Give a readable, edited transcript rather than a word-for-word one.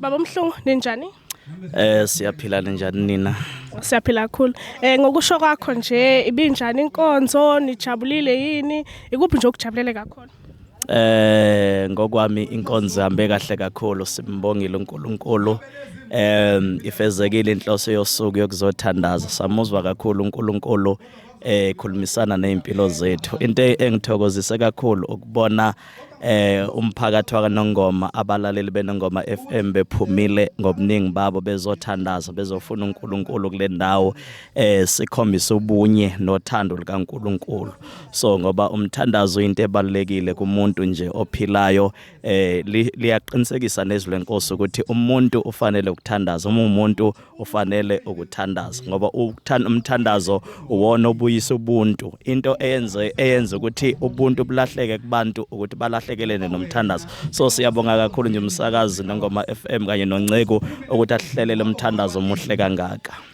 Baba Mhlungu, ninjani? Siyaphila, njani nina? Siyaphila kakhulu. Ngokusho kwakho nje, ibinjani inkonzo? Nijabulile yini? Ikuphi nje okujabulele kakhulu? Ngokwami inkonzo ihambe kahle kakhulu, simbongile uNkulunkulu. Ifezekile inhloso yosuku yokuzothandaza. Samuzwa kakhulu uNkulunkulu khulumisana nezimpilo zethu. Into engithokozise kakhulu ukubona umphakathi wakaNongoma, abalaleli beNongoma FM bephumile ngobuningi babo bezothandaza, bezofuna uNkulunkulu kule ndawo, sikhombisa ubunye nothando likaNkulunkulu. So ngoba umthandazo into ebalulekile kumuntu nje ophilayo, liyaqinisekisa nezwi lenkosi ukuthi umuntu ufanele ukuthandaza, uma umuntu ufanele ukuthandaza, ngoba umthandazo uwona obuyisa ubuntu. Into eyenze ukuthi ubuntu bulahleke kubantu ukuthi balahlekelene nomthandazo. So siyabonga kakhulu nje umsakazi Nongoma FM kanye noNceku ukuthi ahlelele umthandazo omuhle kangaka.